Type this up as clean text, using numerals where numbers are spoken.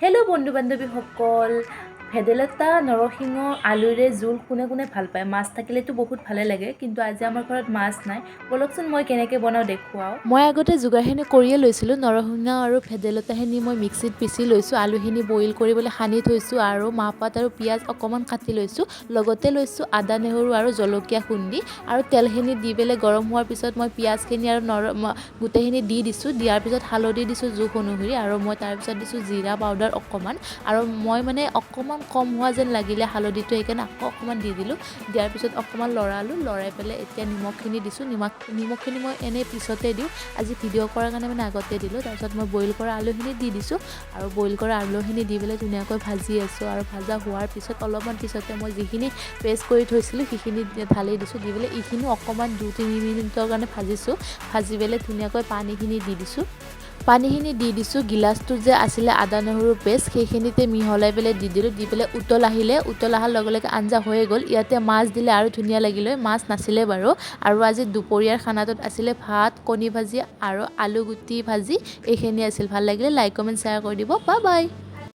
Hello' বন্ধু বান্ধৱীসকল, ভেদাইলতা নৰসিংহ আলুৰে জোল কোনে কোনে ভাল পায়? মাছ থাকিলেতো বহুত ভালে লাগে, কিন্তু আজি আমাৰ ঘৰত মাছ নাই। ব'লকচোন, মই কেনেকৈ বনাওঁ দেখুৱাওঁ। মই আগতে যোগাৰখিনি কৰিয়ে লৈছিলোঁ। নৰসিংহ আৰু ভেদাইলতাখিনি মই মিক্সিত পিচি লৈছোঁ। আলুখিনি বইল কৰিবলৈ সানি থৈছোঁ আৰু মাহপাত আৰু পিঁয়াজ অকণমান কাটি লৈছোঁ। লগতে লৈছোঁ আদা, নহৰু আৰু জলকীয়া খুন্দি। আৰু তেলখিনি দি পেলাই গৰম হোৱাৰ পিছত মই পিঁয়াজখিনি আৰু গোটেইখিনি দি দিছোঁ। দিয়াৰ পিছত হালধি দিছোঁ জোখ অনুসৰি আৰু মই তাৰপিছত দিছোঁ জিৰা পাউডাৰ অকণমান। আৰু মই মানে অকণমান কম হোৱা যেন লাগিলে হালধিটো, সেইকাৰণে আকৌ অকণমান দি দিলোঁ। দিয়াৰ পিছত অকণমান লৰালোঁ। লৰাই পেলাই এতিয়া নিমখখিনি দিছোঁ। নিমখখিনি মই এনেই পিছতে দিওঁ, আজি ভিডিঅ' কৰাৰ কাৰণে মানে আগতে দিলোঁ। তাৰপিছত মই বইল কৰা আলুখিনি দি দিছোঁ আৰু বইল কৰা আলুখিনি দি পেলাই ধুনীয়াকৈ ভাজি আছোঁ। আৰু ভাজা হোৱাৰ পিছত অলপমান পিছতে মই যিখিনি পেষ্ট কৰি থৈছিলোঁ, সেইখিনি ঢালি দিছোঁ। দি পেলাই এইখিনিও অকণমান 2-3 মিনিটৰ কাৰণে ভাজিছোঁ। ভাজি পেলাই ধুনীয়াকৈ পানীখিনি দি দিছোঁ। পানীখিনি দি দিছোঁ, গিলাচটোত যে আছিলে আদা নহৰু পেষ্ট, সেইখিনিতে মিহলাই পেলাই দি দিলোঁ। দি পেলাই উতল আহিলে, উতল অহাৰ লগে লগে আঞ্জা হৈয়ে গ'ল। ইয়াতে মাছ দিলে আৰু ধুনীয়া লাগিলে, মাছ নাছিলে বাৰু। আৰু আজি দুপৰীয়াৰ খানাটোত আছিলে ভাত, কণী ভাজি আৰু আলু গুটি ভাজি, এইখিনি আছিল। ভাল লাগিলে লাইক, কমেণ্ট, শ্বেয়াৰ কৰি দিব। Bye bye.